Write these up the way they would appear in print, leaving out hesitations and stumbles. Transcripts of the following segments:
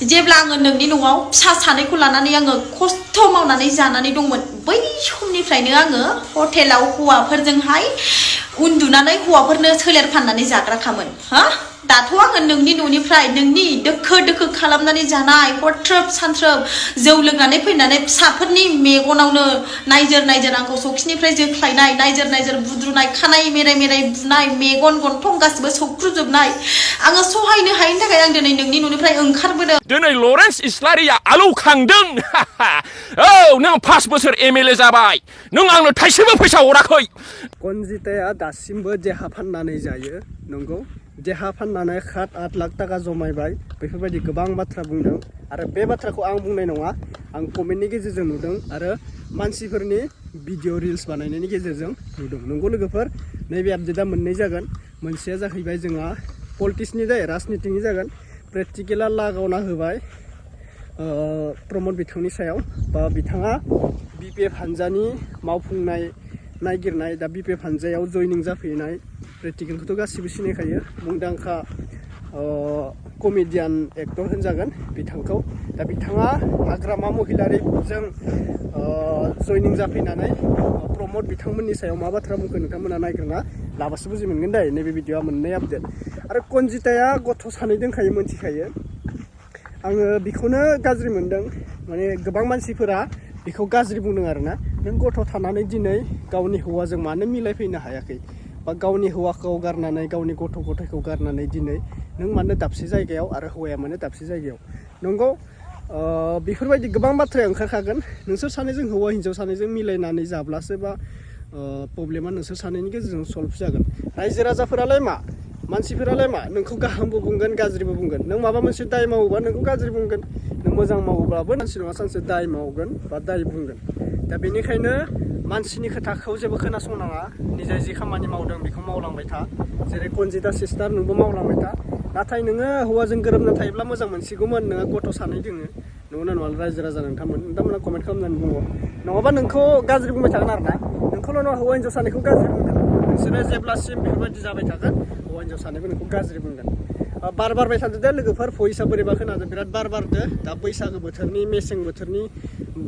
जेब्ला आङो नोंनि न'आव फिसा सानैखौ लानानै आङो खस्थ' मावनानै जानानै दंमोन बै समनिफ्रायनो आङो हटेलाव हौवाफोरजोंहाय उन्दुनानै हौवाफोरनो सोलेर फाननानै जाग्राखामोन हा दाथ' आङो नोंनि न'निफ्राय नोंनि दोखो दोखो खालामनानै जानाय हरथ्रोब सानथ्रोब जौ लोंनानै फैनानै फिसाफोरनि मेगनावनो नायजोर नायजोर आंखौ सखिनिफ्राय जोख्लायनाय नायजोर नायजोर बुद्रुनाय खानाय मेराय मेराय बुनाय मेगन गन्थं गासिबो सौख्रुजोबनाय आङो सहायनो हायैनि थाखाय आं दिनै नोंनि न'निफ्राय ओंखारबोदों दिनै लरेन्स इस्लारिया आलौ खांदों औ नों 5 बोसोर एमएलए जाबाय नों आंनो थाइसेबो फैसा हराखै konjitaya दासिमबो देहा फाननानै जायो नंगौ देहा फाननानै 7-8 लाख थाखा जमायबाय बेफोरबायदि गोबां बाथ्रा बुंदों आरो बे बाथ्राखौ आं बुंनाय नङा आं कमेन्टनि गेजेरजों नुदों आरो मानसिफोरनि भिडिअ रिल्स बानायनायनि गेजेरजों नुदों नंगौ लोगोफोर नैबे आपडेटआ मोननै जागोन मोनसेया जाहैबाय जोंहा पलिटिक्सनि राजनितिनि जागोन प्रेक्टिकेला लागावना होबाय प्रमद बिथांनि सायाव बा बिथाङा बिपिएफ हानजानि मावफुंनाय नागिरनाय दा बिपिएफ हानजायाव जयनिं जाफैनाय प्रेक्टिकेलखौथ' गासिबो सिनायखायो मुंदांखा कमेडियान एक्टर होनजागोन बिथांखौ दा बिथाङा हाग्रामा महिलारिजों जयनिं जाफैनानै प्रमद बिथांमोननि सायाव मा बाथ्रा बुंखो नोंथांमोना नायग्रोना लाबासो बुजि मोनगोन दे नैबे भिडिअआ मोननै आपडेट आरो konjitaya गथ' सानै दंखायो मोनथिखायो आङो बेखौनो गाज्रि मोनदों माने गोबां मानसिफोरा बेखौ गाज्रि बुंदों आरोना नों गथ' थानानै दिनै गावनि हौवाजों मानो मिलायफैनो हायाखै बा गावनि हौवाखौ गारनानै गावनि गथ' गथायखौ गारनानै दिनै नों मानो दाबसे जायगायाव आरो हौवाया मानो दाबसे जायगायाव नंगौ बेफोरबायदि गोबां बाथ्राया ओंखारखागोन नोंसोर सानैजों हौवा हिन्जाव सानैजों मिलायनानै जाब्लासो बा प्रब्लेमा नोंसोर सानैनि गेजेरजों सल्भ जागोन रायजो राजाफोरालाय मा मानसिफोरालाय मा नोंखौ गाहामबो बुंगोन गाज्रिबो बुंगोन नों माबा मोनसे दाय मावोबा नोंखौ गाज्रि बुंगोन नों मोजां मावोब्लाबो सानसे नङा सानसे दाय मावगोन बा दाय बुंगोन दा बेनिखायनो मानसिनि खोथाखौ जेबो खोनासंनाङा निजा जि खामानि मावदों बेखौ मावलांबाय था जेरै konjita सिस्टार नोंबो मावलांबाय था नाथाय नोङो हौवाजों गोरोबना थायोब्ला मोजां मोनसिगौमोन नोङो गथ' सानै दोङो नंगौना नङा रायजो राजा नोंथांमोना कमेन्ट खालामनानै बुङो नङाबा नोंखौ गाज्रि बुंबाय थागोन आरोना नोंखौल' नङा हौवा हिन्जाव सानैखौ गाज्रि बुंगोन नोंसोरो जेब्लासिम बेफोरबायदि जाबाय थागोन हौवा हिन्जाव सानैबो नोंखौ गाज्रि बुंगोन बार बारबाय थादो दे लोगोफोर फैसा बोरैबा खोनादों बिराद बार बारदो दा बैसागो बोथोरनि मेसें बोथोरनि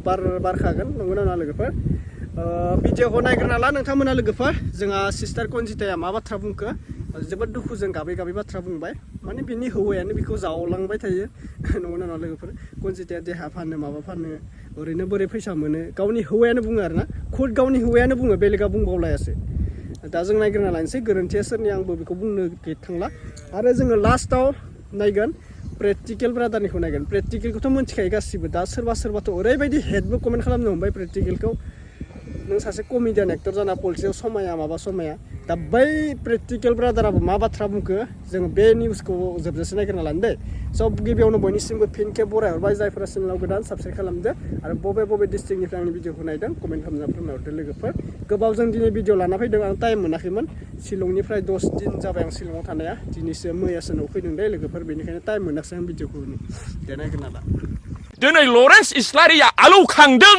बार बारखागोन नंगौना नङा लोगोफोर भिडिअखौ नायग्रोना ला नोंथांमोना लोगोफोर जोंहा सिस्टार konjitaya मा बाथ्रा बुंखो जोबोद दुखुजों गाबै गाबै बाथ्रा बुंबाय माने बिनि हौवायानो बेखौ जावलांबाय थायो नंगौना नङा लोगोफोर konjitaya देहा फानो माबा फानो ओरैनो बोरै फैसा मोनो गावनि हौवायानो बुङो आरोना खुद गावनि हौवायानो बुङो बेलेगा बुंबावलायासो दा जों नायग्रोना लानोसै गोरोन्थिया सोरनि आंबो बेखौ बुंनो थांला आरो जोङो लास्टाव नायगोन प्रेक्टिकेल ब्रादारनिखौ नायगोन प्रेक्टिकेलखौथ' मिथिखायो गासिबो दा सोरबा सोरबाथ' ओरैबायदि हेडबो कमेन्ट खालामनो हमबाय प्रेक्टिकेलखौ नों सासे कमेडियान एक्टर जाना पलिटिक्सआव समाया माबा समाया दा बै प्रेक्टिकेल ब्रादाराबो मा बाथ्रा बुंखो जोङो बे निउसखौ जोबजासे नायग्रोना लानो दे सब गिबियावनो बयनिसिमबो फिन खेब बरायहरबाय जायफोरा चेनेलाव गोदान साबस्क्राइब खालामदो आरो बबे डिस्ट्रिक्टनिफ्राय आंनि भिडिअखौ नायदों कमेन्ट खालामना फोरमायहरदो लोगोफोर गोबावजों दिनै भिडिअ लाना फैदों आं टाइम मोनाखैमोन शिलंनिफ्राय 10 दिन जाबाय आं शिलंआव थानाया दिनैसो मैयासो न'आव फैदों दे लोगोफोर बेनिखायनो टाइम मोनाखिसै आं भिडिअखौ दे नायग्रोना ला दिनै लरेन्स इस्लारिया आलौ खांदों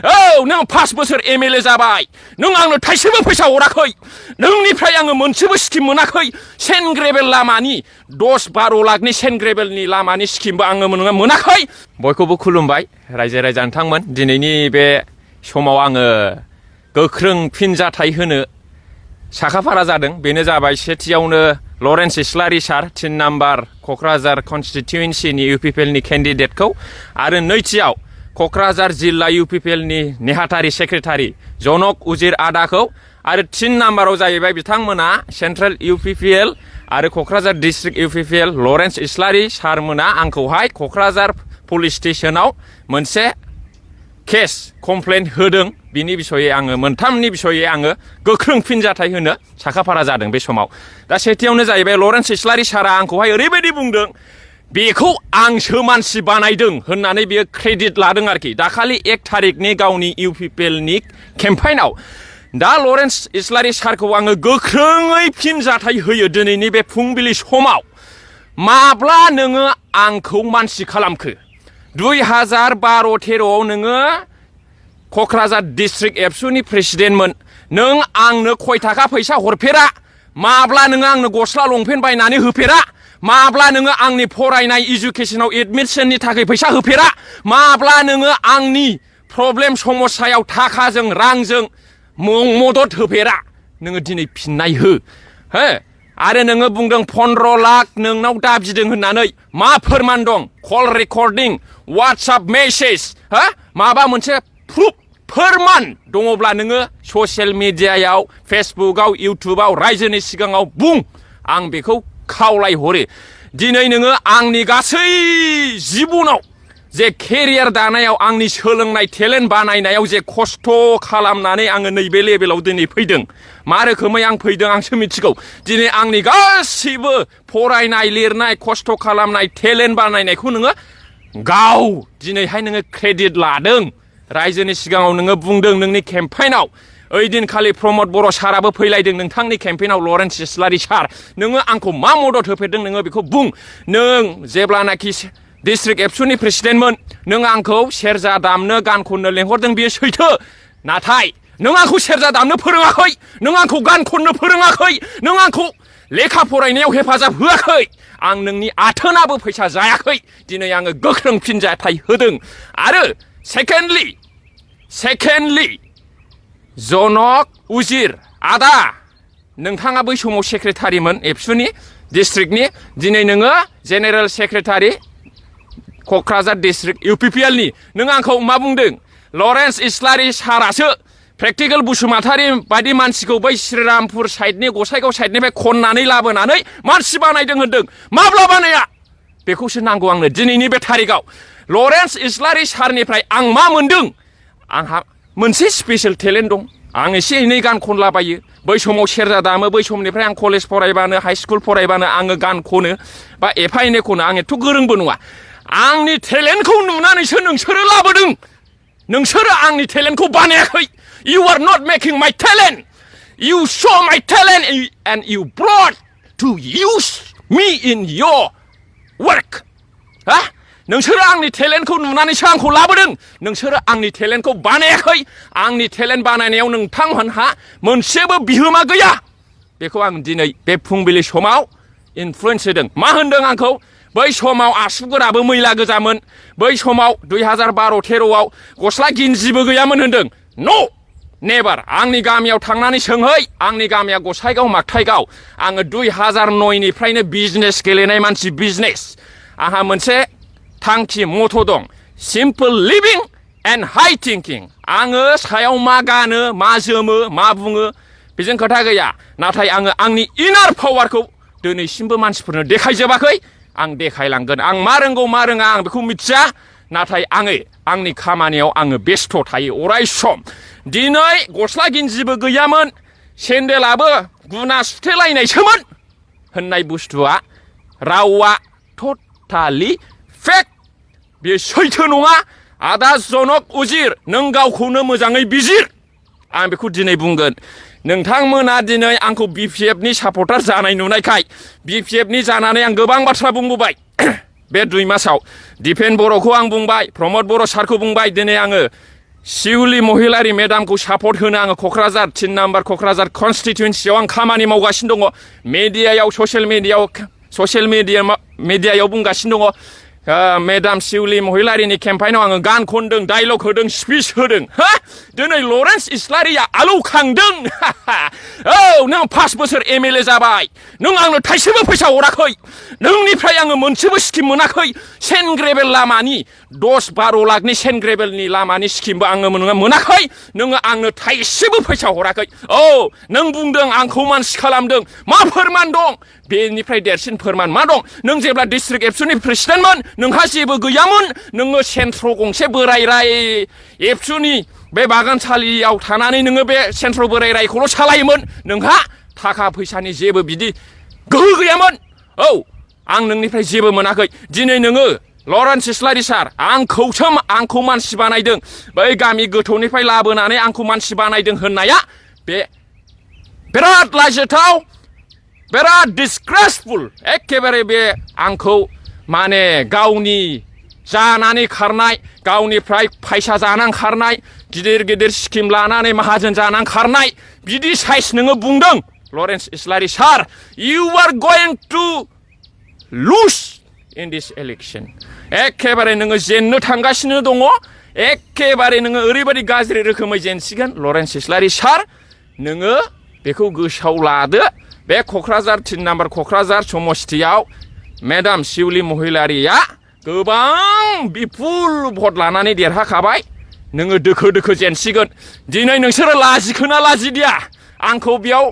औ नों 5 बोसोर एमएलए जाबाय नों आंनो थाइसेबो फैसा हराखै नोंनिफ्राय आङो मोनसेबो स्किम मोनाखै सेन ग्रेभेल लामानि 10-12 लाखनि सेन ग्रेभेलनि लामानि स्किमबो आङो मोनाखै बयखौबो खुलुमबाय रायजो राजा नोंथांमोन दिनैनि बे समाव आङो गोख्रों फिनजाथाय होनो साखाफारा जादों बेनो जाबाय सेथियावनो लरेन्स इस्लारि सार 3 नाम्बार क'क्राझार कनस्टिटिउएन्सिनि इउपिपिएलनि केन्डिडेटखौ आरो नैथियाव क'क्राझार जिल्ला इउपिपिएलनि नेहाथारि सेक्रेटारि जनक उजिर आदाखौ आरो 3 नाम्बाराव जाहैबाय बिथांमोना सेन्ट्रेल इउपिपिएल आरो क'क्राझार डिस्ट्रिक्ट इउपिपिएल लरेन्स इस्लारि सारमोना आंखौहाय क'क्राझार पुलिस स्टेसनाव मोनसे केस कमप्लेन होदों बिनि बिसयै आङो मोनथामनि बिसयै आङो गोख्रों फिनजाथाय होनो साखाफारा जादों बे समाव दा सेथियावनो जाहैबाय लरेन्स इस्लारि सारा आंखौहाय ओरैबायदि बुंदों बेखौ आंसो मानसि बानायदों होननानै बियो क्रेडिट लादों आरोखि दाखालि 1 थारिखनि गावनि इउपिपिएलनि केम्पेइनाव दा लरेन्स इस्लारि सारखौ आङो गोख्रोङै फिनजाथाय होयो दिनैनि बे फुंबिलि समाव माब्ला नोङो आंखौ मानसि खालामखो 2012-13आव नोङो क'क्राझार डिस्ट्रिक्ट एबसुनि प्रेसिडेन्टमोन नों आंनो खय थाखा फैसा हरफेरा माब्ला नोङो आंनो गस्ला लंपेन्ट बायनानै होफेरा माब्ला नोङो आंनि फरायनाय इडुकेसनाव एडमिसननि थाखाय फैसा होफेरा माब्ला नोङो आंनि प्रब्लेम समस्यायाव थाखाजों रांजों मदद होफेरा नोङो दिनै फिननाय हो हो आरो नोङो बुंदों 15 लाख नोंनाव दाबिदों होननानै मा फोरमान दं कल रेकर्डिं वाट्सएप मेसेज हो माबा मोनसे प्रुफ फोरमान दङब्ला नोङो ससियेल मिडियायाव फेसबुकआव इउटुबाव रायजोनि सिगाङाव बुं आं बेखौ खावलायहरो दिनै नोङो आंनि गासै जिबनाव जे केरियार दानायाव आंनि सोलोंनाय टेलेन्ट बानायनायाव जे खस्थ' खालामनानै आङो नैबे लेभेलाव दिनै फैदों मा रोखोमै आं फैदों आंसो मिथिगौ दिनै आंनि गासैबो फरायनाय लिरनाय खस्थ' खालामनाय टेलेन्ट बानायनायखौ नोङो गाव दिनैहाय नोङो क्रेडिट लादों रायजोनि सिगाङाव नोङो बुंदों नोंनि केम्पेइनाव ओइदिनखालि प्रमद बर' साराबो फैलायदों नोंथांनि केम्पेइनाव लरेन्स इस्लारि सार नोङो आंखौ मा मदद होफेरदों नोङो बेखौ बुं नों जेब्लानाखि डिस्ट्रिक्ट एबसुनि प्रेसिडेन्टमोन नों आंखौ सेरजा दामनो गान खननो लेंहरदों बियो सैथो नाथाय नों आंखौ सेरजा दामनो फोरोङाखै नों आंखौ गान खननो फोरोङाखै नों आंखौ लेखा फरायनायाव हेफाजाब होआखै आं नोंनि आथोनाबो फैसा जायाखै दिनै आङो गोख्रों फिनजाथाय होदों आरो सेकेन्डलि जनक उजिर आदा नोंथाङा बै समाव सेक्रेटारिमोन एबसुनि डिस्ट्रिक्टनि दिनै नोङो जेनेरेल सेक्रेटारि क'क्राझार डिस्ट्रिक्ट इउपिपिएलनि नों आंखौ मा बुंदों लरेन्स इस्लारि सारासो प्रेक्टिकेल बसुमतारी बायदि मानसिखौ बै श्रीरामपुर साइडनि गसाइगाव साइडनिफ्राय खननानै लाबोनानै मानसि बानायदों होनदों माब्ला बानाया बेखौसो नांगौ आंनो दिनैनि बे थारिखआव लरेन्स इस्लारि सारनिफ्राय आं मा मोनदों आंहा मोनसे स्पेशेल टेलेन्ट दं आं एसे एनै गान खनलाबायो बै समाव सेरजा दामो बै समनिफ्राय आं कलेज फरायबानो हाइ स्कुल फरायबानो आङो गान खनो बा एफा एनै खनो आं एथ' गोरोंबो नङा आंनि टेलेन्टखौ नुनानैसो नोंसोरो लाबोदों नोंसोरो आंनि टेलेन्टखौ बानायाखै you are not making my talent you show my talent and you brought to use me in your work ha नोंसोरो आंनि टेलेन्टखौ नुनानैसो आंखौ लाबोदों नोंसोरो आंनि टेलेन्टखौ बानायाखै आंनि टेलेन्ट बानायनायाव नोंथांमोनहा मोनसेबो बिहोमा गैया बेखौ आं दिनै बे फुंबिलि समाव इनफ्लुयेन्स होदों मा होनदों आंखौ बै समाव आसुगुराबो मैला गोजामोन बै समाव 2012-13आव गस्ला गिन्जिबो गैयामोन होनदों न' नेभार आंनि गामियाव थांनानै सोंहै आंनि गामिया गसाइगाव मागथाइगाव आङो 2009निफ्रायनो बिजनेस गेलेनाय मानसि बिजनेस आंहा मोनसे थांखि मथ' दं simple living and high thinking आङो सायाव मा गानो मा जोमो मा बुङो बेजों खोथा गैया नाथाय आङो आंनि इनार पावारखौ दिनैसिमबो मानसिफोरनो देखायजोबाखै आं देखायलांगोन आं मा रोंगौ मा रोङा आं बेखौ मिथिया नाथाय आङो आंनि खामानियाव आङो बेस्थ' थायो अराय सम दिनै गस्ला गिन्जिबो गैयामोन सेन्देलाबो गुना सुथेलायनायसोमोन होननाय बुस्थुआ रावा टटालि फेक बे सैथो नङा आदा जनक उजिर नों गावखौनो मोजाङै बिजिर आं बेखौ दिनै बुंगोन नोंथांमोना दिनै आंखौ बिपिएफनि सापर्टार जानाय नुनायखाय बिपिएफनि जानानै आं गोबां बाथ्रा बुंबोबाय बे 2 मासाव दिपेन बर'खौ आं बुंबाय प्रमद बर' सारखौ बुंबाय दिनै आङो शिउलि महिलारि मेडामखौ सापर्ट होनो आङो क'क्राझार 3 नाम्बार क'क्राझार कनस्टिटुवेन्सियाव आं खामानि मावगासिनो दङ मिडियायाव ससियेल मिडियायाव बुंगासिनो दङ मेडाम शिउलि महिलारिनि केम्पेइनाव आङो गान खनदों डायलग होदों स्पिच होदों हा दिनै लरेन्स इस्लारिया आलौ खांदों औ नों 5 बोसोर एमएलए जाबाय नों आंनो थाइसेबो फैसा हराखै नोंनिफ्राय आङो मोनसेबो स्किम मोनाखै सेन ग्रेभेल लामानि 10-12 लाखनि सेन ग्रेभेलनि लामानि स्किमबो आङो मोनाखै नोङो आंनो थाइसेबो फैसा हराखै औ नों बुंदों आंखौ मानसि खालामदों मा फोरमान दं बेनिफ्राय देरसिन फोरमान मा दं नों जेब्ला डिस्ट्रिक्ट एबसुनि प्रेसिडेन्टमोन नोंहा जेबो गैयामोन नोङो सेन्ट्र गंसे बोराय एबसुनि बे बागानसालियाव थानानै नोङो बे सेन्ट्र बोराय रायखौल' सालायोमोन नोंहा थाखा फैसानि जेबो बिदि गोहो गैयामोन औ आं नोंनिफ्राय जेबो मोनाखै दिनै नोङो लरेन्स इस्लारि सार आंखौ मानसि बानायदों बै गामि गोथौनिफ्राय लाबोनानै आंखौ मानसि बानायदों होननाया बे बिराद लाजिथाव बिराद डिसग्रेसफुल एखेबारे बे आंखौ माने गावनि जानानै खारनाय गावनिफ्राय फैसा जानानै खारनाय गिदिर गिदिर स्किम लानानै माहाजोन जानानै खारनाय बिदि साइज नोङो बुंदों Lawrence Islari sir, you are going to lose in this election. एखेबारे नोङो जेननो थांगासिनो दङ एखेबारे नोङो ओरैबायदि गाज्रि रोखोमै जेनसिगोन लरेन्स इस्लारि सार नोङो बेखौ गोसोआव लादो बे क'क्राझार 3 नाम्बार क'क्राझार समस्तियाव मेडाम शिवली महिलारिया गोबां बिपुल भट लानानै देरहाखाबाय नोङो दोखो दोखो जेनसिगोन दिनै नोंसोरो लाजिखोना लाजिदिया आंखौ बेयाव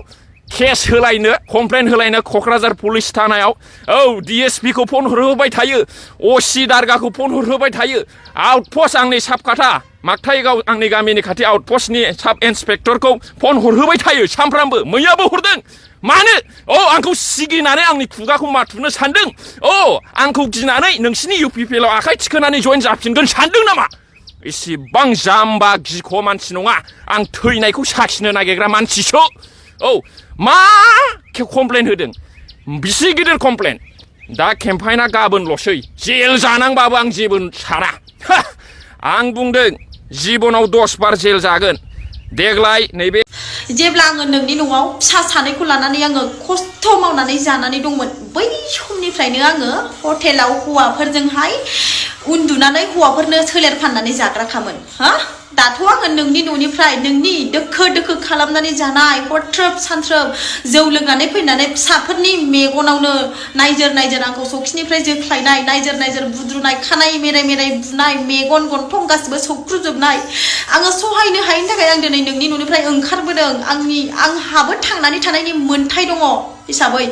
केस होलायनो कमप्लेन होलायनो क'क्राझार पुलिस थानायाव औ DSP खौ फन हरहोबाय थायो असि दारगाखौ फन हरहोबाय थायो आउटपस्ट आंनि साबखाथा मागथाइगाव आंनि गामिनि खाथि आउटपस्टनि साब इन्सपेक्टरखौ फन हरहोबाय थायो सामफ्रामबो मैयाबो हरदों मानो आंखौ सिगिनानै आंनि खुगाखौ माथुनो सानदों आंखौ गिनानै नोंसिनि UPPL आव आखाइ थिखोनानै जइन जाफिनगोन सानदों नामा इसिबां जाम्बा गिख' मानसि नङा आं थैनायखौ साखिनो नागिरग्रा मानसिसो मा कमप्लेन होदों बिसि गिदिर कमप्लेन दा केम्पाइना गाबोनल'सै जेल जानांबाबो आं जेबो साना आं बुंदों जिबनाव 10 बार जेल जागोन देग्लाय नैबे जेब्ला आङो नोंनि न'आव फिसा सानैखौ लानानै आङो खस्थ' मावनानै जानानै दंमोन बै समनिफ्रायनो आङो हटेलाव हौवाफोरजोंहाय उन्दुनानै हौवाफोरनो सोलेर फाननानै जाग्राखामोन दाथ' आङो नोंनि न'निफ्राय नोंनि दोखो दोखो खालामनानै जानाय हरथ्रोब सानथ्रोब जौ लोंनानै फैनानै फिसाफोरनि मेगनावनो नायजोर नायजोर आंखौ सखिनिफ्राय जोख्लायनाय नायजोर नायजोर बुद्रुनाय खानाय मेराय मेराय बुनाय मेगन गन्थं गासिबो सौख्रुजोबनाय आङो सहायनो हायैनि थाखाय आं दिनै नोंनि न'निफ्राय ओंखारबोदों आंहाबो थांनानै थानायनि मोन्थाय दङ हिसाबै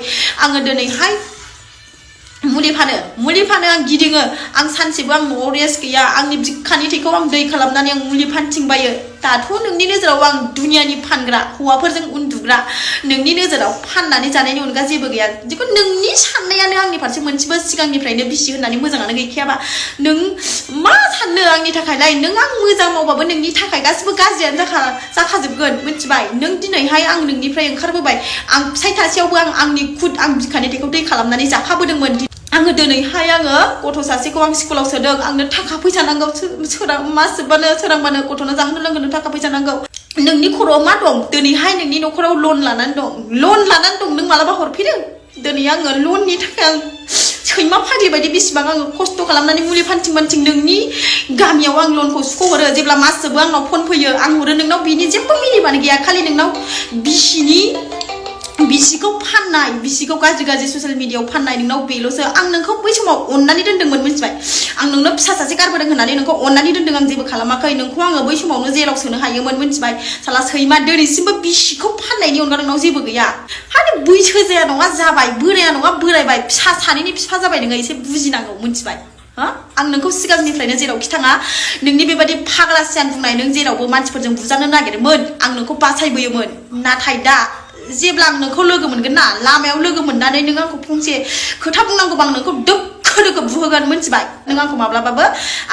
आङो दिनैहाय मुलि फानो आं गिदिङो आं सानसेबो आं न'आव रेस्ट गैया आंनि बिखानि थैखौ आं दै खालामनानै आं मुलि फानथिंबायो दाथ' नोंनि नोजोराव आं दुनियानि फानग्रा हौवाफोरजों उन्दुग्रा नोंनि नोजोराव फाननानै जानायनि अनगा जेबो गैया जिखुनु नोंनि साननायानो आंनि फारसे मोनसेबो सिगांनिफ्रायनो बिसि होननानै मोजाङानो गैखायाबा नों मा साननो आंनि थाखायलाय नों आं मोजां मावबाबो नोंनि थाखाय गासिबो गाज्रियानो जाखाजोबगोन मिथिबाय नों दिनैहाय आं नोंनिफ्राय ओंखारबोबाय आं फिसाय थासेयावबो आंनि आं बिखानि थैखौ दै खालामनानै जाखाबोदोंमोन आङो दिनैहाय आङो गथ' सासेखौ आं स्कुलाव सोदों आंनो थाखा फैसा नांगौ मास जोबबानो सोरांबानो गथ'नो जाहोनो लोंहोनो थाखा फैसा नांगौ नोंनि खर'आव मा दं दिनैहाय नोंनि न'खराव लन लानानै दं नों मालाबा हरफैदों दिनै आङो लननि थाखाय आं सैमा फाग्लि बायदि बेसेबां आङो खस्थ' खालामनानै मुलि फानथिं नोंनि गामियाव आं लनखौ सुख'हरो जेब्ला मास जोबो आंनाव फन फैयो आं हरो नोंनाव बिनि जेबो मिनिबानो गैया खालि नोंनाव बिसिखौ फाननाय बिसिखौ गाज्रि ससियेल मिडियायाव फाननाय नोंनाव बेल'सो आं नोंखौ बै समाव अननानै दोनदोंमोन मिथिबाय आं नोंनो फिसा सासे गारबोदों होननानै नोंखौ अननानै दोनदों आं जेबो खालामाखै नोंखौ आङो बै समावनो जेलाव सोनो हायोमोन मिथिबाय साला सैमा दिनैसिमबो बिसिखौ फाननायनि अनगा नोंनाव जेबो गैया बैसो जाया नङा जाबाय बोराया नङा बोरायबाय फिसा सानैनि बिफा जाबाय नोङो एसे बुजिनांगौ मिथिबाय आं नोंखौ सिगांनिफ्रायनो जेरावखि थाङा नोंनि बेबायदि फाग्ला सियान बुंनाय नों जेरावबो मानसिफोरजों बुजानो नागिरोमोन आं नोंखौ बासायबोयोमोन नाथाय दा जेब्ला आं नोंखौ लोगो मोनगोन ना लामायाव लोगो मोननानै नों आंखौ फंसे खोथा बुंनांगौबा आं नोंखौ दोखो दोखो बुहोगोन मिथिबाय नों आंखौ माब्लाबाबो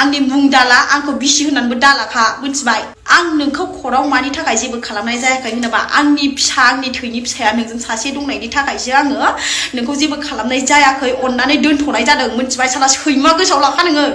आंनि मुं दाला आंखौ बिसि होननानैबो दालाखा मिथिबाय आं नोंखौ खराव मानि थाखाय जेबो खालामनाय जायाखै होनोबा आंनि फिसा आंनि थैनि फिसाया नोंजों सासे दंनायनि थाखायसो आङो नोंखौ जेबो खालामनाय जायाखै अननानै दोनथ'नाय जादों मिथिबाय साला सैमा गोसोआव लाखा नोङो